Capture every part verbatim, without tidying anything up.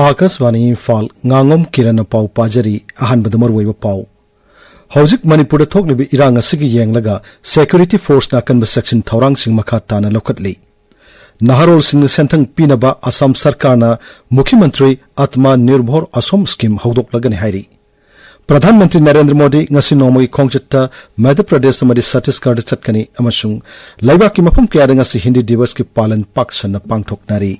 ꯑꯥꯀꯥꯁꯕꯥꯅꯤ ꯏꯝꯐꯥꯜ, ꯉꯥꯉꯣꯝ ꯀꯤꯔꯟꯅ ꯄꯥꯎ ꯄꯥꯖꯔꯤ꯫ ꯑꯍꯥꯟꯕꯗ ꯃꯔꯨꯑꯣꯏꯕ ꯄꯥꯎ꯫ ꯍꯧꯖꯤꯛ ꯃꯅꯤꯄꯨꯔꯗ ꯊꯣꯛꯂꯤꯕ ꯏꯔꯥꯡ ꯑꯁꯤꯒꯤ ꯌꯦꯡꯂꯒ security forceꯅ ꯑꯀꯟꯕ ꯆꯦꯛꯁꯤꯟ ꯊꯧꯔꯥꯡꯁꯤꯡ ꯃꯈꯥ ꯇꯥꯅ ꯂꯧꯈꯠꯂꯤ꯫ ꯅꯍꯥꯔꯣꯜꯁꯤꯡꯗ ꯁꯦꯟꯊꯪ ꯄꯤꯅꯕ ꯑꯁꯥꯝ ꯁꯔꯀꯥꯔꯅ ꯃꯨꯈ꯭ꯌ ꯃꯟꯇ꯭ꯔꯤ ꯑꯇꯃꯥ ꯅꯤꯔꯚꯣꯔ ꯑꯁꯣꯝ scheme ꯍꯧꯗꯣꯛꯂꯒꯅꯤ ꯍꯥꯏꯔꯤ꯫ ꯄ꯭ꯔꯙꯥꯟ ꯃꯟꯇ꯭ꯔꯤ ꯅꯔꯦꯟꯗ꯭ꯔ ꯃꯣꯗꯤ ꯉꯁꯤ ꯅꯣꯡꯃꯒꯤ ꯈꯣꯡꯆꯠꯇ ꯃꯙ꯭ꯌ ꯄ꯭ꯔꯗꯦꯁ ꯑꯃꯗꯤ ꯆꯇꯤꯁꯒꯔꯗ ꯆꯠꯀꯅꯤ ꯑꯃꯁꯨꯡ ꯂꯩꯕꯥꯛꯀꯤ ꯃꯐꯝ ꯀꯌꯥꯗ ꯉꯁꯤ ꯍꯤꯟꯗꯤ ꯗꯤꯕꯁꯀꯤ ꯄꯥꯂꯟ ꯄꯥꯛ ꯁꯟꯅ ꯄꯥꯡꯊꯣꯛꯅꯔꯤ꯫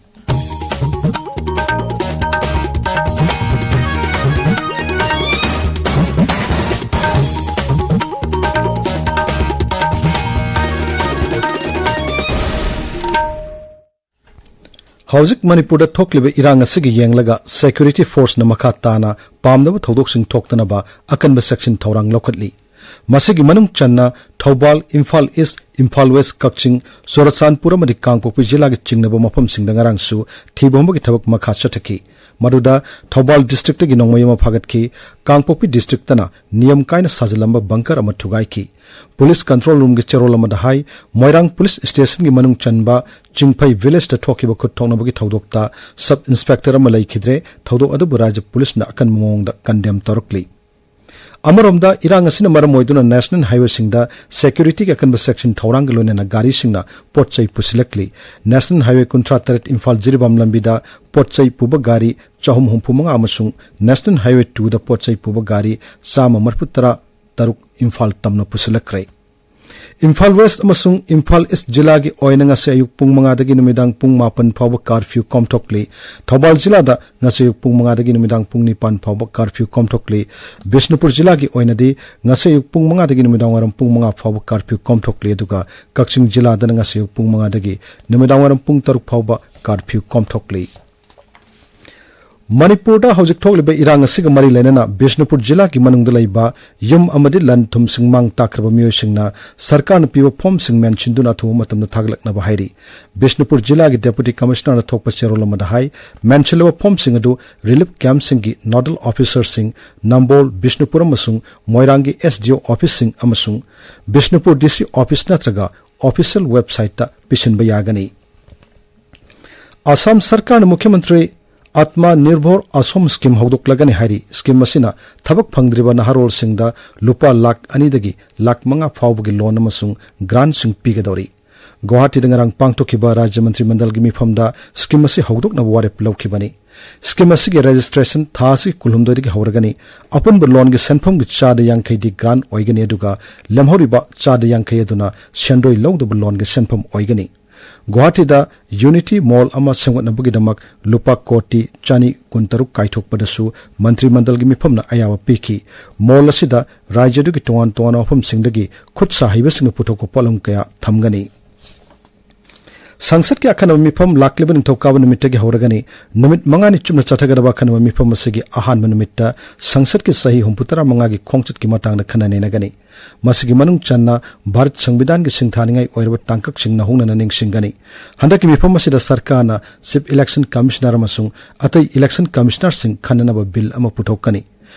ꯍꯧꯖꯤꯛ ꯃꯅꯤꯄꯨꯔꯗ ꯊꯣꯛꯂꯤꯕ ꯏꯔꯥꯡ ꯑꯁꯤꯒꯤ ꯌꯦꯡꯂꯒ security forceꯅ ꯃꯈꯥ ꯇꯥꯅ ꯄꯥꯝꯗꯕ ꯊꯧꯗꯣꯛꯁꯤꯡ ꯊꯣꯛꯇꯅꯕ ꯑꯀꯟꯕ ꯆꯦꯛꯁꯤꯟ ꯊꯧꯔꯥꯡ ꯂꯧꯈꯠꯂꯤ꯫ ꯃꯁꯤꯒꯤ ꯃꯅꯨꯡ ꯆꯟꯅ ꯊꯧꯕꯥꯜ, ꯏꯝꯐꯥꯜ ꯏꯁ, ꯏꯝꯐꯥꯜ ꯋꯦꯁ, ꯀꯛꯆꯤꯡ, ꯆꯨꯔꯆꯥꯟꯄꯨꯔ ꯑꯃꯗꯤ ꯀꯥꯡꯄꯣꯛꯄꯤ ꯖꯤꯂꯥꯒꯤ ꯆꯤꯡꯅꯕ ꯃꯐꯝꯁꯤꯡꯗ ꯉꯔꯥꯡꯁꯨ ꯊꯤꯕ ꯍꯨꯝꯕꯒꯤ ꯊꯕꯛ ꯃꯈꯥ ꯆꯠꯊꯈꯤ꯫ ꯃꯗꯨꯗ ꯊꯧꯕꯥꯜ districtꯇꯒꯤ ꯅꯣꯡꯃꯩ ꯑꯃ ꯐꯥꯒꯠꯈꯤ꯫ ꯀꯥꯡꯄꯣꯛꯄꯤ districtꯇꯅ ꯅꯤꯌꯝ ꯀꯥꯏꯅ ꯁꯥꯖꯤꯜꯂꯝꯕ bunker ꯑꯃ ꯊꯨꯒꯥꯏꯈꯤ꯫ Police control roomꯒꯤ ꯆꯦꯔꯣꯜ ꯑꯃꯗ ꯍꯥꯏ, ꯃꯣꯏꯔꯥꯡ police stationꯒꯤ ꯃꯅꯨꯡ ꯆꯟꯕ ꯆꯤꯡꯐꯩ villageꯇ ꯊꯣꯛꯈꯤꯕ ꯈꯨꯠ ꯊꯣꯛꯅꯕꯒꯤ ꯊꯧꯗꯣꯛꯇ sub inspector ꯑꯃ ꯂꯩꯈꯤꯗ꯭ꯔꯦ꯫ ꯊꯧꯗꯣꯛ ꯑꯗꯨꯕꯨ ꯔꯥꯖ꯭ꯌ policeꯅ ꯑꯀꯟꯕ ꯃꯑꯣꯡꯗ condemn ꯇꯧꯔꯛꯂꯤ꯫ ꯑꯃꯔꯣꯝꯗ, ꯏꯔꯥꯡ ꯑꯁꯤꯅ ꯃꯔꯝ ꯑꯣꯏꯗꯨꯅ national highwayꯁꯤꯡꯗ securityꯒꯤ ꯑꯀꯟꯕ ꯆꯦꯛꯁꯤꯟ ꯊꯧꯔꯥꯡꯒ ꯂꯣꯏꯅꯅ ꯒꯥꯔꯤꯁꯤꯡꯅ ꯄꯣꯠ ꯆꯩ ꯄꯨꯁꯤꯜꯂꯛꯂꯤ꯫ National Highway ꯀꯨꯟꯊ꯭ꯔꯥ ꯇꯔꯦꯠ ꯏꯝꯐꯥꯜ ꯖꯤꯔꯤꯕꯥꯝ ꯂꯝꯕꯤꯗ ꯄꯣꯠ ꯆꯩ ꯄꯨꯕ ꯒꯥꯔꯤ ꯆꯍꯨꯝ ꯍꯨꯝꯐꯨ ꯃꯉꯥ ꯑꯃꯁꯨꯡ National Highway twoꯗ ꯄꯣꯠ ꯆꯩ ꯄꯨꯕ ꯒꯥꯔꯤ ꯆꯥꯝꯃ ꯃꯔꯤꯐꯨ ꯇꯔꯥ ꯇꯔꯨꯛ ꯏꯝꯐꯥꯜ ꯇꯝꯅ ꯄꯨꯁꯤꯜꯂꯛꯈ꯭ꯔꯦ꯫ ꯏꯝꯐꯥꯜ ꯋꯦꯁ ꯑꯃꯁꯨꯡ ꯏꯝꯐꯥꯜ ꯏꯁ ꯖꯤꯂꯥꯒꯤ ꯑꯣꯏꯅ ꯉꯁꯤ ꯑꯌꯨꯛ ꯄꯨꯡ ꯃꯉꯥꯗꯒꯤ ꯅꯨꯃꯤꯗꯥꯡ ꯄꯨꯡ ꯃꯥꯄꯟ ꯐꯥꯎꯕ curfew ꯀꯣꯝꯊꯣꯛꯂꯤ꯫ ꯊꯧꯕꯥꯜ ꯖꯤꯂꯥꯗ ꯉꯁꯤ ꯑꯌꯨꯛ ꯄꯨꯡ ꯃꯉꯥꯗꯒꯤ ꯅꯨꯃꯤꯗꯥꯡ ꯄꯨꯡ ꯅꯤꯄꯥꯟ ꯐꯥꯎꯕ curfew ꯀꯣꯝꯊꯣꯛꯂꯤ꯫ ꯕꯤꯁꯅꯨꯄꯨꯔ ꯖꯤꯂꯥꯒꯤ ꯑꯣꯏꯅꯗꯤ ꯉꯁꯤ ꯑꯌꯨꯛ ꯄꯨꯡ ꯃꯉꯥꯗꯒꯤ ꯅꯨꯃꯤꯗꯥꯡ ꯋꯥꯏꯔꯝ ꯄꯨꯡ ꯃꯉꯥ ꯐꯥꯎꯕ curfew ꯀꯣꯝꯊꯣꯛꯂꯤ, ꯑꯗꯨꯒ ꯀꯛꯆꯤꯡ ꯖꯤꯂꯥꯗꯅ ꯉꯁꯤ ꯑꯌꯨꯛ ꯄꯨꯡ ꯃꯉꯥꯗꯒꯤ ꯅꯨꯃꯤꯗꯥꯡ ꯋꯥꯏꯔꯝ ꯄꯨꯡ ꯇꯔꯨꯛ ꯐꯥꯎꯕ curfew ꯀꯣꯝꯊꯣꯛꯂꯤ꯫ ꯃꯅꯤꯄꯨꯔꯗ ꯍꯧꯖꯤꯛ ꯊꯣꯛꯂꯤꯕ ꯏꯔꯥꯡ ꯑꯁꯤꯒ ꯃꯔꯤ ꯂꯩꯅꯅ ꯕꯤꯁꯅꯨꯄꯨꯔ ꯖꯤꯂꯥꯒꯤ ꯃꯅꯨꯡꯗ ꯂꯩꯕ ꯌꯨꯝ ꯑꯃꯗꯤ ꯂꯟ ꯊꯨꯝꯁꯤꯡ ꯃꯥꯡ ꯇꯥꯛꯈ꯭ꯔꯕ ꯃꯤꯑꯣꯏꯁꯤꯡꯅ ꯁꯔꯀꯥꯔꯅ ꯄꯤꯕ ꯐꯣꯝꯁꯤꯡ ꯃꯦꯟꯁꯤꯟꯗꯨꯅ ꯑꯊꯨꯕ ꯃꯇꯝꯗ ꯊꯥꯒꯠꯂꯛꯅꯕ ꯍꯥꯏꯔꯤ꯫ ꯕꯤꯁꯅꯨꯄꯨꯔ ꯖꯤꯂꯥꯒꯤ Deputy Commissionerꯅ ꯊꯣꯛꯄ ꯆꯦꯔꯣꯜ ꯑꯃꯗ ꯍꯥꯏ, ꯃꯦꯟꯁꯤꯜꯂꯕ ꯐꯣꯝꯁꯤꯡ ꯑꯗꯨ relief campꯁꯤꯡꯒꯤ nodal officerꯁꯤꯡ ꯅꯝꯕꯣꯜ, ꯕꯤꯁꯅꯨꯄꯨꯔ ꯑꯃꯁꯨꯡ ꯃꯣꯏꯔꯥꯡꯒꯤ SDO officeꯁꯤꯡ ꯑꯃꯁꯨꯡ ꯕꯤꯁꯅꯨꯄꯨꯔ DC office ꯅꯠꯇ꯭ꯔꯒ official websiteꯇ ꯄꯤꯁꯤꯟꯕ ꯌꯥꯒꯅꯤ꯫ ꯑꯁꯥꯝ ꯁꯔꯀꯥꯔꯅ ꯃꯨꯈ꯭ꯌ ꯃꯟꯇ꯭ꯔꯤ ꯑꯥꯇꯃ ꯅꯤꯔꯚꯣꯔ ꯑꯁꯣꯝ ꯁ꯭ꯀꯤꯝ ꯍꯧꯗꯣꯛꯂꯒꯅꯤ ꯍꯥꯏꯔꯤ꯫ ꯁ꯭ꯀꯤꯝ ꯑꯁꯤꯅ ꯊꯕꯛ ꯐꯪꯗ꯭ꯔꯤꯕ ꯅꯍꯥꯔꯣꯜꯁꯤꯡꯗ ꯂꯨꯄꯥ ꯂꯥꯈ ꯑꯅꯤꯗꯒꯤ ꯂꯥꯈ ꯃꯉꯥ ꯐꯥꯎꯕꯒꯤ ꯂꯣꯟ ꯑꯃꯁꯨꯡ ꯒ꯭ꯔꯥꯟꯠꯁꯤꯡ ꯄꯤꯒꯗꯧꯔꯤ꯫ ꯒꯨꯋꯥꯍꯥꯇꯤꯗ ꯉꯔꯥꯡ ꯄꯥꯡꯊꯣꯛꯈꯤꯕ ꯔꯥꯖ꯭ꯌ ꯃꯟꯇ꯭ꯔꯤ ꯃꯟꯗꯜꯒꯤ ꯃꯤꯐꯝꯗ ꯁ꯭ꯀꯤꯝ ꯑꯁꯤ ꯍꯧꯗꯣꯛꯅꯕ ꯋꯥꯔꯦꯞ ꯂꯧꯈꯤꯕꯅꯤ꯫ ꯁ꯭ꯀꯤꯝ ꯑꯁꯤꯒꯤ ꯔꯦꯖꯤꯁꯇ꯭ꯔꯦꯁꯟ ꯊꯥ ꯑꯁꯤꯒꯤ ꯀꯨꯟꯍꯨꯝꯗꯣꯏꯗꯒꯤ ꯍꯧꯔꯒꯅꯤ꯫ ꯑꯄꯨꯟꯕ ꯂꯣꯟꯒꯤ ꯁꯦꯟꯐꯝꯒꯤ ꯆꯥꯗ ꯌꯥꯡꯈꯩꯗꯤ ꯒ꯭ꯔꯥꯟꯠ ꯑꯣꯏꯒꯅꯤ, ꯑꯗꯨꯒ ꯂꯦꯝꯍꯧꯔꯤꯕ ꯆꯥꯗ ꯌꯥꯡꯈꯩ ꯑꯗꯨꯅ ꯁꯦꯟꯗꯣꯏ ꯂꯧꯗꯕ ꯂꯣꯟꯒꯤ ꯁꯦꯟꯐꯝ ꯑꯣꯏꯒꯅꯤ꯫ ꯒꯨꯋꯥꯍꯥꯇꯤꯗ ꯌꯨꯅꯤꯇꯤ ꯃꯣꯜ ꯑꯃ ꯁꯦꯝꯒꯠꯅꯕꯒꯤꯗꯃꯛ ꯂꯨꯄꯥ ꯀꯣꯇꯤ ꯆꯅꯤ ꯀꯨꯟꯇꯔꯨꯛ ꯀꯥꯏꯊꯣꯛꯄꯗꯁꯨ ꯃꯟꯇ꯭ꯔꯤ ꯃꯟꯗꯜꯒꯤ ꯃꯤꯐꯝꯅ ꯑꯌꯥꯕ ꯄꯤꯈꯤ꯫ ꯃꯣꯜ ꯑꯁꯤꯗ ꯔꯥꯖ꯭ꯌꯗꯨꯒꯤ ꯇꯣꯉꯥꯟ ꯇꯣꯉꯥꯟꯕ ꯃꯐꯝꯁꯤꯡꯗꯒꯤ ꯈꯨꯠ ꯁꯥ ꯍꯩꯕꯁꯤꯡꯅ ꯄꯨꯊꯣꯛꯄ ꯄꯣꯠꯂꯝ ꯀꯌꯥ ꯊꯝꯒꯅꯤ꯫ ꯁꯪꯁꯠꯀꯤ ꯑꯈꯟꯅꯕ ꯃꯤꯐꯝ ꯂꯥꯛꯂꯤꯕ ꯅꯤꯡꯊꯧꯀꯥꯕ ꯅꯨꯃꯤꯠꯇꯒꯤ ꯍꯧꯔꯒꯅꯤ꯫ ꯅꯨꯃꯤꯠ ꯃꯉꯥꯅꯤ ꯆꯨꯞꯅ ꯆꯠꯊꯒꯗꯕ ꯑꯈꯟꯅꯕ ꯃꯤꯐꯝ ꯑꯁꯤꯒꯤ ꯑꯍꯥꯟꯕ ꯅꯨꯃꯤꯠꯇ ꯁꯪꯁꯠꯀꯤ ꯆꯍꯤ ꯍꯨꯝꯐꯨꯇꯔꯥ ꯃꯉꯥꯒꯤ ꯈꯣꯡꯆꯠꯀꯤ ꯃꯇꯥꯡꯗ ꯈꯟꯅ ꯅꯩꯅꯒꯅꯤ꯫ ꯃꯁꯤꯒꯤ ꯃꯅꯨꯡ ꯆꯟꯅ ꯚꯥꯔꯠ ꯁꯪꯕꯤꯙꯥꯟꯒꯤ ꯁꯤꯡꯊꯥꯅꯤꯡꯉꯥꯏ ꯑꯣꯏꯔꯕ ꯇꯥꯡꯀꯛꯁꯤꯡ ꯅꯧꯍꯧꯅꯅ ꯅꯤꯡꯁꯤꯡꯒꯅꯤ꯫ ꯍꯟꯗꯛꯀꯤ ꯃꯤꯐꯝ ꯑꯁꯤꯗ ꯁꯔꯀꯥꯔꯅ ꯆꯤꯐ ꯏꯂꯦꯛꯁꯟ ꯀꯃꯤꯁꯅꯔ ꯑꯃꯁꯨꯡ ꯑꯇꯩ ꯏꯂꯦꯛꯁꯟ ꯀꯃꯤꯁꯅꯔꯁꯤꯡ ꯈꯟꯅꯅꯕ ꯕꯤꯜ ꯑꯃ ꯄꯨꯊꯣꯛꯀꯅꯤ꯫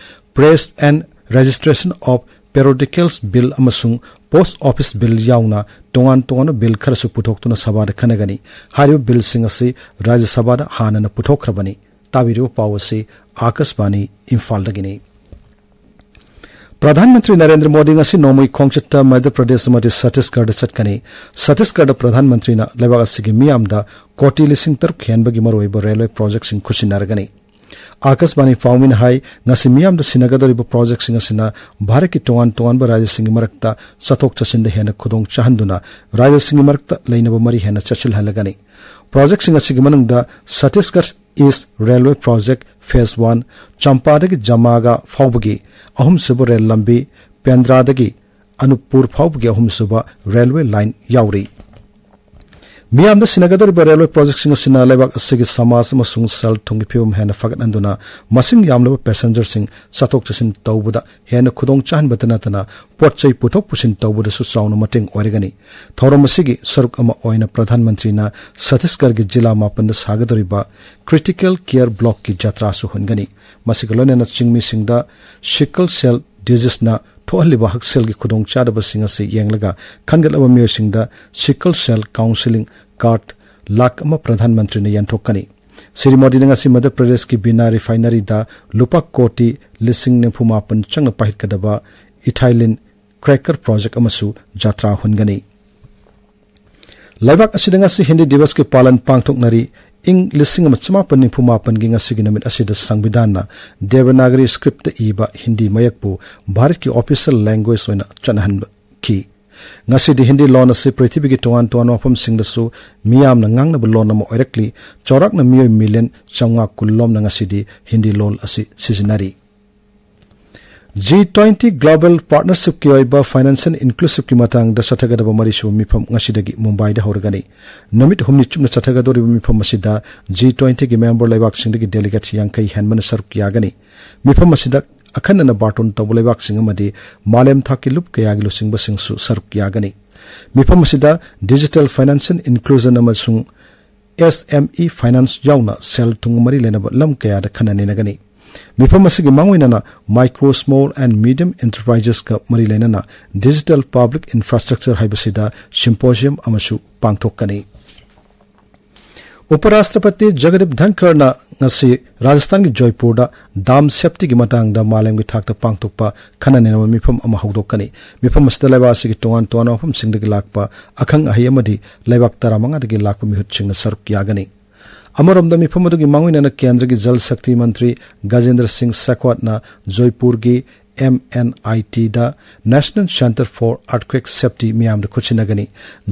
Press and Registration of Periodicals Bill ꯑꯃꯁꯨꯡ ꯄꯣꯁꯠ ꯑꯣꯐꯤꯁ ꯕꯤꯜ ꯌꯥꯎꯅ ꯇꯣꯉꯥꯟ ꯇꯣꯉꯥꯟꯕ ꯕꯤꯜ ꯈꯔꯁꯨ ꯄꯨꯊꯣꯛꯇꯨꯅ ꯁꯚꯥꯗ ꯈꯟꯅꯒꯅꯤ꯫ ꯍꯥꯏꯔꯤꯕ ꯕꯤꯜꯁꯤꯡ ꯑꯁꯤ ꯔꯥꯖ꯭ꯌ ꯁꯚꯥꯗ ꯍꯥꯟꯅꯅ ꯄꯨꯊꯣꯛꯈ꯭ꯔꯕꯅꯤ꯫ ꯇꯥꯕꯤꯔꯤꯕ ꯄꯥꯎ ꯑꯁꯤ ꯑꯥꯀꯥꯁꯕꯥꯅꯤ ꯏꯝꯐꯥꯜꯗꯒꯤꯅꯤ꯫ ꯄ꯭ꯔꯙꯥꯟ ꯃꯟꯇ꯭ꯔꯤ ꯅꯔꯦꯟꯗ꯭ꯔ ꯃꯣꯗꯤ ꯉꯁꯤ ꯅꯣꯡꯃꯒꯤ ꯈꯣꯡꯆꯠꯇ ꯃꯙ꯭ꯌ ꯄ꯭ꯔꯗꯦꯁ ꯑꯃꯗꯤ ꯁꯠꯇꯤꯁꯒꯔꯗ ꯆꯠꯀꯅꯤ꯫ ꯁꯠꯇꯤꯁꯒꯔꯗ ꯄ꯭ꯔꯙꯥꯟ ꯃꯟꯇ꯭ꯔꯤꯅ ꯂꯩꯕꯥꯛ ꯑꯁꯤꯒꯤ ꯃꯤꯌꯥꯝꯗ ꯀꯣꯇꯤ ꯂꯤꯁꯤꯡ ꯇꯔꯨꯛ ꯍꯦꯟꯕꯒꯤ ꯃꯔꯨꯑꯣꯏꯕ ꯔꯦꯜꯋꯦ ꯄ꯭ꯔꯣꯖꯦꯛꯁꯤꯡ ꯈꯨꯠꯁꯤꯟꯅꯔꯒꯅꯤ꯫ ꯑꯥꯀꯥꯁꯕꯥꯅꯤ ꯄꯥꯎꯃꯤꯅ ꯍꯥꯏ, ꯉꯁꯤ ꯃꯤꯌꯥꯝꯗ ꯁꯤꯟꯅꯒꯗꯧꯔꯤꯕ ꯄ꯭ꯔꯣꯖꯦꯛꯁꯤꯡ ꯑꯁꯤꯅ ꯚꯥꯔꯠꯀꯤ ꯇꯣꯉꯥꯟ ꯇꯣꯉꯥꯟꯕ ꯔꯥꯖ꯭ꯌꯁꯤꯡꯒꯤ ꯃꯔꯛꯇ ꯆꯠꯊꯣꯛ ꯆꯠꯁꯤꯟꯗ ꯍꯦꯟꯅ ꯈꯨꯗꯣꯡ ꯆꯥꯍꯟꯗꯨꯅ ꯔꯥꯖ꯭ꯌꯁꯤꯡꯒꯤ ꯃꯔꯛꯇ ꯂꯩꯅꯕ ꯃꯔꯤ ꯍꯦꯟꯅ ꯆꯦꯠꯁꯤꯜꯍꯜꯂꯒꯅꯤ꯫ ꯄ꯭ꯔꯣꯖꯦꯛꯁꯤꯡ ꯑꯁꯤꯒꯤ ꯃꯅꯨꯡꯗ ꯁꯠꯇꯤꯁꯒꯔ ꯏꯁ ꯔꯦꯜꯋꯦ ꯄ꯭ꯔꯣꯖꯦꯛ ꯐꯦꯖ ꯋꯥꯟ, ꯆꯝꯄꯥꯗꯒꯤ ꯖꯃꯥꯒꯥ ꯐꯥꯎꯕꯒꯤ ꯑꯍꯨꯝꯁꯨꯕ ꯔꯦꯜ ꯂꯝꯕꯤ, ꯄꯦꯟꯗ꯭ꯔꯥꯗꯒꯤ ꯑꯅꯨꯞꯄꯨꯔ ꯐꯥꯎꯕꯒꯤ ꯑꯍꯨꯝꯁꯨꯕ ꯔꯦꯜꯋꯦ ꯂꯥꯏꯟ ꯌꯥꯎꯔꯤ꯫ ꯃꯤꯌꯥꯝꯗ ꯁꯤꯟꯅꯒꯗꯧꯔꯤꯕ ꯔꯦꯜꯋꯦ ꯄ꯭ꯔꯣꯖꯦꯛꯁꯤꯡ ꯑꯁꯤꯅ ꯂꯩꯕꯥꯛ ꯑꯁꯤꯒꯤ ꯁꯃꯥꯖ ꯑꯃꯁꯨꯡ ꯁꯦꯜ ꯊꯨꯝꯒꯤ ꯐꯤꯕꯝ ꯍꯦꯟꯅ ꯐꯒꯠꯍꯟꯗꯨꯅ ꯃꯁꯤꯡ ꯌꯥꯝꯂꯕ ꯄꯦꯁꯦꯟꯖꯔꯁꯤꯡ ꯆꯠꯊꯣꯛ ꯆꯠꯁꯤꯟ ꯇꯧꯕꯗ ꯍꯦꯟꯅ ꯈꯨꯗꯣꯡ ꯆꯥꯍꯟꯕꯇ ꯅꯠꯇꯅ ꯄꯣꯠ ꯆꯩ ꯄꯨꯊꯣꯛ ꯄꯨꯁꯤꯟ ꯇꯧꯕꯗꯁꯨ ꯆꯥꯎꯅ ꯃꯇꯦꯡ ꯑꯣꯏꯔꯒꯅꯤ꯫ ꯊꯧꯔꯝ ꯑꯁꯤꯒꯤ ꯁꯔꯨꯛ ꯑꯃ ꯑꯣꯏꯅ ꯄ꯭ꯔꯙꯥꯟ ꯃꯟꯇ꯭ꯔꯤꯅ ꯁꯠꯇꯤꯁꯒꯔꯒꯤ ꯖꯤꯂꯥ ꯃꯥꯄꯟꯗ ꯁꯥꯒꯗꯧꯔꯤꯕ ꯀ꯭ꯔꯤꯇꯤꯀꯦꯜ ꯀꯤꯌꯔ ꯕ꯭ꯂꯣꯛꯀꯤ ꯖꯇ꯭ꯔꯥꯁꯨ ꯍꯨꯟꯒꯅꯤ꯫ ꯃꯁꯤꯒ ꯂꯣꯏꯅꯅ ꯆꯤꯡꯃꯤꯁꯤꯡꯗ ꯁꯤꯀꯜ ꯁꯦꯜ ꯗꯤꯖꯤꯁꯅ ꯊꯣꯛꯍꯜꯂꯤꯕ ꯍꯛꯁꯦꯜꯒꯤ ꯈꯨꯗꯣꯡꯆꯥꯗꯕꯁꯤꯡ ꯑꯁꯤ ꯌꯦꯡꯂꯒ ꯈꯟꯒꯠꯂꯕ ꯃꯤꯑꯣꯏꯁꯤꯡꯗ ꯁꯤꯀꯜ ꯁꯦꯜ ꯀꯥꯎꯟꯁꯤꯂꯤꯡ ꯀꯥꯔꯗ ꯂꯥꯈ ꯑꯃ ꯄ꯭ꯔꯙꯥꯟ ꯃꯟꯇ꯭ꯔꯤꯅ ꯌꯦꯟꯊꯣꯛꯀꯅꯤ꯫ ꯁ꯭ꯔꯤ ꯃꯣꯗꯤꯅ ꯉꯁꯤ ꯃꯙ꯭ꯌ ꯄ꯭ꯔꯗꯦꯁꯀꯤ ꯕꯤꯅꯥ ꯔꯤꯐꯥꯏꯅꯔꯤꯗ ꯂꯨꯄꯥ ꯀꯣꯇꯤ ꯂꯤꯁꯤꯡ ꯅꯤꯐꯨ ꯃꯥꯄꯟ ꯆꯪꯅ ꯄꯥꯏꯈꯠꯀꯗꯕ ꯏꯊꯥꯏꯂꯤꯟ ꯀ꯭ꯔꯦꯀꯔ ꯄ꯭ꯔꯣꯖꯦꯛ ꯑꯃꯁꯨ ꯖꯥꯇ꯭ꯔꯥ ꯍꯨꯟꯒꯅꯤ꯫ ꯂꯩꯕꯥꯛ ꯑꯁꯤꯗ ꯉꯁꯤ ꯍꯤꯟꯗꯤ ꯗꯤꯕꯁꯀꯤ ꯄꯥꯂꯟ ꯄꯥꯡꯊꯣꯛꯅꯔꯤ꯫ ꯏꯪ ꯂꯤꯁꯤꯡ ꯑꯃ ꯆꯃꯥꯄꯟ ꯅꯤꯐꯨ ꯃꯥꯄꯟꯒꯤ ꯉꯁꯤꯒꯤ ꯅꯨꯃꯤꯠ ꯑꯁꯤꯗ ꯁꯪꯕꯤꯙꯥꯟꯅ ꯗꯦꯕꯅꯥꯒꯔꯤ ꯁ꯭ꯀ꯭ꯔꯤꯞꯇ ꯏꯕ ꯍꯤꯟꯗꯤ ꯃꯌꯦꯛꯄꯨ ꯚꯥꯔꯠꯀꯤ ꯑꯣꯐꯤꯁꯤꯌꯦꯜ ꯂꯦꯡꯒ꯭ꯋꯦꯖ ꯑꯣꯏꯅ ꯆꯠꯅꯍꯟꯈꯤ꯫ ꯉꯁꯤꯗꯤ ꯍꯤꯟꯗꯤ ꯂꯣꯟ ꯑꯁꯤ ꯄ꯭ꯔꯤꯊꯤꯕꯤꯒꯤ ꯇꯣꯉꯥꯟ ꯇꯣꯉꯥꯟꯕ ꯃꯐꯝꯁꯤꯡꯗꯁꯨ ꯃꯤꯌꯥꯝꯅ ꯉꯥꯡꯅꯕ ꯂꯣꯟ ꯑꯃ ꯑꯣꯏꯔꯛꯂꯤ꯫ ꯆꯥꯎꯔꯥꯛꯅ ꯃꯤꯑꯣꯏ ꯃꯤꯂꯤꯌꯟ ꯆꯥꯝꯃꯉꯥ ꯀꯨꯟ ꯂꯣꯝꯅ ꯉꯁꯤꯗꯤ ꯍꯤꯟꯗꯤ ꯂꯣꯟ ꯑꯁꯤ ꯁꯤꯖꯤꯟꯅꯔꯤ꯫ ꯖꯤ ꯇ꯭ꯋꯦꯟꯇꯤ ꯒ꯭ꯂꯣꯕꯦꯜ ꯄꯥꯔꯠꯅꯔꯁꯤꯞꯀꯤ ꯑꯣꯏꯕ ꯐꯥꯏꯅꯥꯟꯁꯤꯌꯦꯜ ꯏꯟꯀ꯭ꯂꯨꯁꯤꯞꯀꯤ ꯃꯇꯥꯡꯗ ꯆꯠꯊꯒꯗꯕ ꯃꯔꯤꯁꯨꯕ ꯃꯤꯐꯝ ꯉꯁꯤꯗꯒꯤ ꯃꯨꯝꯕꯥꯏꯗ ꯍꯧꯔꯒꯅꯤ꯫ ꯅꯨꯃꯤꯠ ꯍꯨꯝꯅꯤ ꯆꯨꯞꯅ ꯆꯠꯊꯒꯗꯧꯔꯤꯕ ꯃꯤꯐꯝ ꯑꯁꯤꯗ ꯖꯤ ꯇ꯭ꯋꯦꯟꯇꯤꯒꯤ ꯃꯦꯝꯕꯔ ꯂꯩꯕꯥꯛꯁꯤꯡꯗꯒꯤ ꯗꯦꯂꯤꯒꯦꯠ ꯌꯥꯡꯈꯩ ꯍꯦꯟꯕꯅ ꯁꯔꯨꯛ ꯌꯥꯒꯅꯤ꯫ ꯃꯤꯐꯝ ꯑꯁꯤꯗ ꯑꯈꯟꯅꯅ ꯕꯥꯔꯇꯣꯟ ꯇꯧꯕ ꯂꯩꯕꯥꯛꯁꯤꯡ ꯑꯃꯗꯤ ꯃꯥꯂꯦꯝ ꯊꯥꯛꯀꯤ ꯂꯨꯞ ꯀꯌꯥꯒꯤ ꯂꯨꯆꯤꯡꯕꯁꯤꯡꯁꯨ ꯁꯔꯨꯛ ꯌꯥꯒꯅꯤ꯫ ꯃꯤꯐꯝ ꯑꯁꯤꯗ ꯗꯤꯖꯤꯇꯦꯜ ꯐꯥꯏꯅꯥꯟꯁꯤꯌꯦꯜ ꯏꯟꯀ꯭ꯂꯨꯖꯟ ꯑꯃꯁꯨꯡ ꯑꯦꯁ ꯑꯦꯝ ꯏ ꯐꯥꯏꯅꯥꯟꯁ ꯌꯥꯎꯅ ꯁꯦꯜ ꯊꯨꯝꯒ ꯃꯔꯤ ꯂꯩꯅꯕ ꯂꯝ ꯀꯌꯥꯗ ꯈꯟꯅ ꯅꯩꯅꯒꯅꯤ꯫ ꯃꯤꯐꯝ ꯑꯁꯤꯒꯤ ꯃꯥꯡꯑꯣꯏꯅꯅ ꯃꯥꯏꯀ꯭ꯔꯣ, ꯁ꯭ꯃꯣꯜ ꯑꯦꯟ ꯃꯤꯗꯤꯌꯝ ꯑꯦꯟꯇꯔꯄ꯭ꯔꯥꯏꯖꯦꯁꯀ ꯃꯔꯤ ꯂꯩꯅꯅ ꯗꯤꯖꯤꯇꯦꯜ ꯄꯕ꯭ꯂꯤꯛ ꯏꯟꯐ꯭ꯔꯥꯁ꯭ꯇ꯭ꯔꯛꯆꯔ ꯍꯥꯏꯕꯁꯤꯗ ꯁꯤꯝꯄꯣꯖꯤꯌꯝ ꯑꯃꯁꯨ ꯄꯥꯡꯊꯣꯛꯀꯅꯤ꯫ ꯎꯄꯔꯥꯁꯇ꯭ꯔꯄꯇꯤ ꯖꯒꯗꯤꯞ ꯙꯟꯈꯔꯅ ꯉꯁꯤ ꯔꯥꯖꯁꯊꯥꯟꯒꯤ ꯖꯣꯏꯄꯨꯔꯗ ꯗꯥꯝ ꯁꯦꯐꯇꯤꯒꯤ ꯃꯇꯥꯡꯗ ꯃꯥꯂꯦꯝꯒꯤ ꯊꯥꯛꯇ ꯄꯥꯡꯊꯣꯛꯄ ꯈꯟꯅ ꯅꯩꯅꯕ ꯃꯤꯐꯝ ꯑꯃ ꯍꯧꯗꯣꯛꯀꯅꯤ꯫ ꯃꯤꯐꯝ ꯑꯁꯤꯗ ꯂꯩꯕꯥꯛ ꯑꯁꯤꯒꯤ ꯇꯣꯉꯥꯟ ꯇꯣꯉꯥꯟꯕ ꯃꯐꯝꯁꯤꯡꯗꯒꯤ ꯂꯥꯛꯄ ꯑꯈꯪ ꯑꯍꯩ ꯑꯃꯗꯤ ꯂꯩꯕꯥꯛ ꯇꯔꯥꯃꯉꯥꯗꯒꯤ ꯂꯥꯛꯄ ꯃꯤꯍꯨꯠꯁꯤꯡꯅ ꯁꯔꯨꯛ ꯌꯥꯒꯅꯤ꯫ ꯑꯃꯔꯣꯝꯗ ꯃꯤꯐꯝ ꯑꯗꯨꯒꯤ ꯃꯥꯡꯑꯣꯏꯅꯅ ꯀꯦꯟꯗ꯭ꯔꯒꯤ ꯖꯜ ꯁꯛꯇꯤ ꯃꯟꯇ꯭ꯔꯤ ꯒꯖꯦꯟꯗ꯭ꯔ ꯁꯤꯡ ꯁꯦꯈꯋꯥꯠꯅ ꯖꯣꯏꯄꯨꯔꯒꯤ ꯑꯦꯝ ꯑꯦꯟ ꯑꯥꯏ ꯇꯤꯗ national centre for earthquake safety ꯃꯤꯌꯥꯝꯗ ꯈꯨꯠꯁꯤꯟꯅꯒꯅꯤ꯫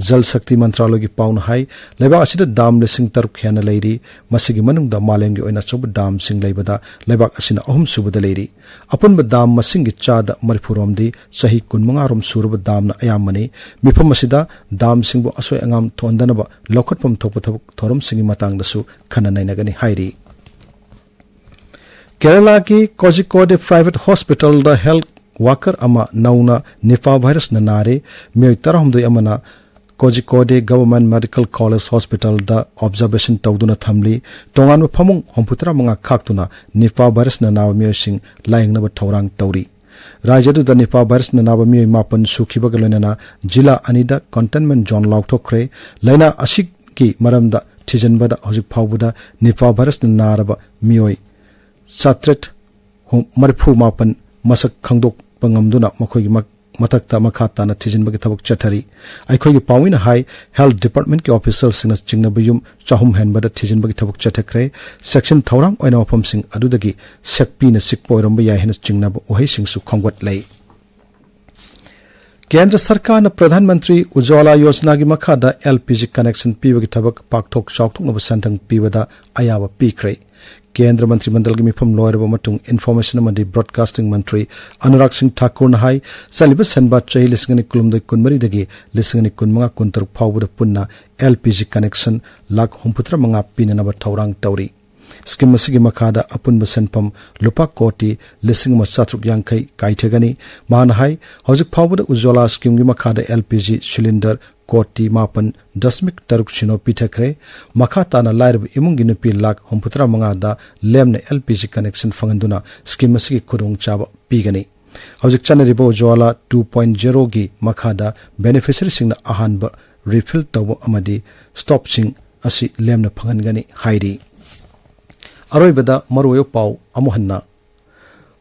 ꯖꯜ ꯁꯛꯇꯤ ꯃꯟꯇ꯭ꯔꯥꯂꯣꯏꯒꯤ ꯄꯥꯎꯅ ꯍꯥꯏ, ꯂꯩꯕꯥꯛ ꯑꯁꯤꯗ ꯗꯥꯝ ꯂꯤꯁꯤꯡ ꯇꯔꯨꯛ ꯍꯦꯟꯅ ꯂꯩꯔꯤ꯫ ꯃꯁꯤꯒꯤ ꯃꯅꯨꯡꯗ ꯃꯥꯂꯦꯝꯒꯤ ꯑꯣꯏꯅ ꯑꯆꯧꯕ ꯗꯥꯝꯁꯤꯡ ꯂꯩꯕꯗ ꯂꯩꯕꯥꯛ ꯑꯁꯤꯅ ꯑꯍꯨꯝꯁꯨꯕꯗ ꯂꯩꯔꯤ꯫ ꯑꯄꯨꯟꯕ ꯗꯥꯝ ꯃꯁꯤꯡꯒꯤ ꯆꯥꯗ ꯃꯔꯤꯐꯨ ꯔꯣꯝꯗꯤ ꯆꯍꯤ ꯀꯨꯟꯃꯉꯥ ꯔꯣꯝ ꯁꯨꯔꯕ ꯗꯥꯝꯅ ꯑꯌꯥꯝꯕꯅꯤ꯫ ꯃꯤꯐꯝ ꯑꯁꯤꯗ ꯗꯥꯝꯁꯤꯡꯕꯨ ꯑꯁꯣꯏ ꯑꯉꯥꯝ ꯊꯣꯛꯍꯟꯗꯅꯕ ꯂꯧꯈꯠꯐꯝ ꯊꯣꯛꯄ ꯊꯕꯛ ꯊꯧꯔꯝꯁꯤꯡꯒꯤ ꯃꯇꯥꯡꯗꯁꯨ ꯈꯟꯅ ꯅꯩꯅꯒꯅꯤ ꯍꯥꯏꯔꯤ꯫ ꯀꯦꯔꯂꯥꯒꯤ ꯀꯣꯖꯤꯀꯣꯗꯦ ꯄ꯭ꯔꯥꯏꯚꯦꯠ ꯍꯣꯁꯄꯤꯇꯥꯜꯗ ꯍꯦꯜꯊ ꯋꯥꯀꯔ ꯑꯃ ꯅꯧꯅ ꯅꯤꯄꯥ ꯚꯥꯏꯔꯁꯅ ꯅꯥꯔꯦ꯫ ꯃꯤꯑꯣꯏ ꯇꯔꯥꯍꯨꯝꯗꯣꯏ ꯑꯃꯅ ꯀꯣꯖꯤꯀꯣꯗꯦ ꯒꯚꯔꯟꯃꯦꯟꯠ ꯃꯦꯗꯤꯀꯦꯜ ꯀꯣꯂꯦꯖ ꯍꯣꯁꯄꯤꯇꯥꯜꯗ ꯑꯣꯕꯖꯥꯔꯕꯦꯁꯟ ꯇꯧꯗꯨꯅ ꯊꯝꯂꯤ꯫ ꯇꯣꯉꯥꯟꯕ ꯐꯃꯨꯡ ꯍꯨꯝꯐꯨꯇꯔꯥ ꯃꯉꯥ ꯈꯥꯛꯇꯨꯅ ꯅꯤꯄꯥ ꯚꯥꯏꯔꯁꯅ ꯅꯥꯕ ꯃꯤꯑꯣꯏꯁꯤꯡ ꯂꯥꯌꯦꯡꯅꯕ ꯊꯧꯔꯥꯡ ꯇꯧꯔꯤ꯫ ꯔꯥꯖ꯭ꯌ ꯑꯗꯨꯗ ꯅꯤꯄꯥ ꯚꯥꯏꯔꯁꯅ ꯅꯥꯕ ꯃꯤꯑꯣꯏ ꯃꯥꯄꯟ ꯁꯨꯈꯤꯕꯒ ꯂꯣꯏꯅꯅ ꯖꯤꯂꯥ ꯑꯅꯤꯗ ꯀꯟꯇꯦꯟꯃꯦꯟꯠ ꯖꯣꯟ ꯂꯥꯎꯊꯣꯛꯈ꯭ꯔꯦ꯫ ꯂꯥꯏꯅꯥ ꯑꯁꯤꯒꯤ ꯃꯔꯝꯗ ꯊꯤꯖꯤꯟꯕꯗ ꯍꯧꯖꯤꯛ ꯐꯥꯎꯕꯗ ꯅꯤꯄꯥ ꯚꯥꯏꯔꯁꯅ ꯅꯥꯔꯕ ꯃꯤꯑꯣꯏ ꯆꯥꯇ꯭ꯔꯦꯠ ꯃꯔꯤꯐꯨ ꯃꯥꯄꯟ ꯃꯁꯛ ꯈꯪꯗꯣꯛꯄ ꯉꯝꯗꯨꯅ ꯃꯈꯣꯏꯒꯤ ꯃ-, ꯃꯊꯛꯇ ꯃꯈꯥ ꯇꯥꯅ ꯊꯤꯖꯤꯟꯕꯒꯤ ꯊꯕꯛ ꯆꯠꯊꯔꯤ꯫ ꯑꯩꯈꯣꯏꯒꯤ ꯄꯥꯎꯃꯤꯅ ꯍꯥꯏ, health department ꯀꯤ official ꯁꯤꯡꯅ ꯆꯤꯡꯅꯕ ꯌꯨꯝ ꯆꯍꯨꯝ ꯍꯦꯟꯕꯗ ꯊꯤꯖꯤꯟꯕꯒꯤ ꯊꯕꯛ ꯆꯠꯊꯈ꯭ꯔꯦ꯫ ꯆꯦꯛꯁꯤꯟ ꯊꯧꯔꯥꯡ ꯑꯣꯏꯅ ꯃꯐꯝꯁꯤꯡ ꯑꯗꯨꯗꯒꯤ ꯁꯦꯛꯄꯤꯅ ꯆꯤꯛꯄ ꯑꯣꯏꯔꯝꯕ ꯌꯥꯏ ꯍꯥꯏꯅ ꯆꯤꯡꯅꯕ ꯎꯍꯩꯁꯤꯡꯁꯨ ꯈꯣꯝꯒꯠꯂꯦ꯫ ꯀꯦꯟꯗ꯭ꯔ ꯁꯔꯀꯥꯔꯅ ꯄ꯭ꯔꯙꯥꯟ ꯃꯟꯇ꯭ꯔꯤ ꯎꯖ꯭ꯋꯥꯂꯥ ꯌꯣꯖꯅꯥꯒꯤ ꯃꯈꯥꯗ L P G connection ꯄꯤꯕꯒꯤ ꯊꯕꯛ ꯄꯥꯛꯊꯣꯛ ꯆꯥꯎꯊꯣꯛꯅꯕ ꯁꯦꯟꯊꯪ ꯄꯤꯕꯗ ꯑꯌꯥꯕ ꯄꯤꯈ꯭ꯔꯦ꯫ ꯀꯦꯟꯗ꯭ꯔ ꯃꯟꯇ꯭ꯔꯤ ꯃꯟꯗꯜꯒꯤ ꯃꯤꯐꯝ ꯂꯣꯏꯔꯕ ꯃꯇꯨꯡ information ꯑꯃꯗꯤ broadcasting ꯃꯟꯇ꯭ꯔꯤ ꯑꯅꯨꯔꯥꯒ ꯁꯤꯡ ꯊꯥꯀꯨꯔꯅ ꯍꯥꯏ, ꯆꯠꯂꯤꯕ ꯁꯦꯟꯕꯥ ꯆꯍꯤ ꯂꯤꯁꯤꯡ ꯑꯅꯤ ꯀꯨꯟꯍꯨꯝꯗꯣꯏ ꯀꯨꯟꯃꯔꯤꯗꯒꯤ ꯂꯤꯁꯤꯡ ꯑꯅꯤ ꯀꯨꯟꯃꯉꯥ ꯀꯨꯟꯇꯔꯨꯛ ꯐꯥꯎꯕꯗ ꯄꯨꯟꯅ L P G connection lakh ꯍꯨꯝꯐꯨꯇꯔꯥ ꯃꯉꯥ ꯄꯤꯅꯅꯕ ꯊꯧꯔꯥꯡ ꯇꯧꯔꯤ꯫ Scheme ꯑꯁꯤꯒꯤ ꯃꯈꯥꯗ ꯑꯄꯨꯟꯕ ꯁꯦꯟꯐꯝ ꯂꯨꯄꯥ ꯀꯣꯇꯤ ꯂꯤꯁꯤꯡ ꯑꯃ ꯆꯥꯇ꯭ꯔꯨꯛ ꯌꯥꯡꯈꯩ ꯀꯥꯏꯊꯒꯅꯤ꯫ ꯃꯍꯥꯛꯅ ꯍꯥꯏ, ꯍꯧꯖꯤꯛ ꯐꯥꯎꯕꯗ ꯎꯖ꯭ꯋꯥꯂꯥ scheme ꯒꯤ ꯃꯈꯥꯗ L P G cylinder ꯀꯣꯇꯤ ꯃꯥꯄꯟ ꯗꯁꯃꯤꯛ ꯇꯔꯨꯛ ꯁꯤꯅꯣ ꯄꯤꯊꯈ꯭ꯔꯦ꯫ ꯃꯈꯥ ꯇꯥꯅ ꯂꯥꯏꯔꯕ ꯏꯃꯨꯡꯒꯤ ꯅꯨꯄꯤ ꯂꯥꯈ ꯍꯨꯝꯐꯨꯇꯔꯥ ꯃꯉꯥꯗ ꯂꯦꯝꯅ L P G connection ꯐꯪꯍꯟꯗꯨꯅ scheme ꯑꯁꯤꯒꯤ ꯈꯨꯗꯣꯡꯆꯥꯕ ꯄꯤꯒꯅꯤ꯫ ꯍꯧꯖꯤꯛ ꯆꯠꯅꯔꯤꯕ ꯎꯖ꯭ꯋꯥꯂꯥ two point zero ꯒꯤ ꯃꯈꯥꯗ beneficiary ꯁꯤꯡꯅ ꯑꯍꯥꯟꯕ refill ꯇꯧꯕ ꯑꯃꯗꯤ stove ꯁꯤꯡ ꯑꯁꯤ ꯂꯦꯝꯅ ꯐꯪꯍꯟꯒꯅꯤ ꯍꯥꯏꯔꯤ꯫ ꯑꯔꯣꯏꯕꯗ ꯃꯔꯨꯑꯣꯏꯕ ꯄꯥꯎ ꯑꯃꯨꯛ ꯍꯟꯅ꯫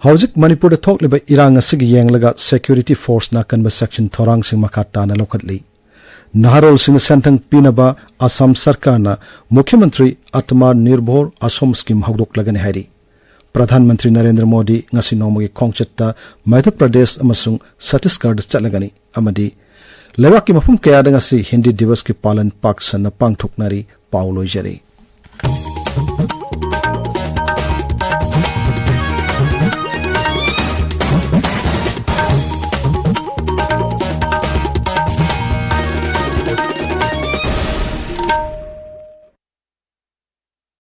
ꯍꯧꯖꯤꯛ ꯃꯅꯤꯄꯨꯔꯗ ꯊꯣꯛꯂꯤꯕ ꯏꯔꯥꯡ ꯑꯁꯤꯒꯤ ꯌꯦꯡꯂꯒ security force ꯅ ꯑꯀꯟꯕ ꯆꯦꯛꯁꯤꯟ ꯊꯧꯔꯥꯡꯁꯤꯡ ꯃꯈꯥ ꯇꯥꯅ ꯂꯧꯈꯠꯂꯤ꯫ ꯅꯍꯥꯔꯣꯜꯁꯤꯡꯅ ꯁꯦꯟꯊꯪ ꯄꯤꯅꯕ ꯑꯁꯥꯝ ꯁꯔꯀꯥꯔꯅ ꯃꯨꯈ꯭ꯌ ꯃꯟꯇ꯭ꯔꯤ ꯑꯇꯃꯥ ꯅꯤꯔꯚꯣꯔ ꯑꯁꯣꯝ scheme ꯍꯧꯗꯣꯛꯂꯒꯅꯤ ꯍꯥꯏꯔꯤ꯫ ꯄ꯭ꯔꯙꯥꯟ ꯃꯟꯇ꯭ꯔꯤ ꯅꯔꯦꯟꯗ꯭ꯔ ꯃꯣꯗꯤ ꯉꯁꯤ ꯅꯣꯡꯃꯒꯤ ꯈꯣꯡꯆꯠꯇ ꯃꯙ꯭ꯌ ꯄ꯭ꯔꯗꯦꯁ ꯑꯃꯁꯨꯡ ꯁꯠꯇꯤꯁꯒꯔꯗ ꯆꯠꯂꯒꯅꯤ ꯑꯃꯗꯤ ꯂꯩꯕꯥꯛꯀꯤ ꯃꯐꯝ ꯀꯌꯥꯗ ꯉꯁꯤ ꯍꯤꯟꯗꯤ ꯗꯤꯕꯁꯀꯤ ꯄꯥꯂꯟ ꯄꯥꯛ ꯁꯟꯅ ꯄꯥꯡꯊꯣꯛꯅꯔꯤ꯫ ꯄꯥꯎ ꯂꯣꯏꯖꯔꯦ꯫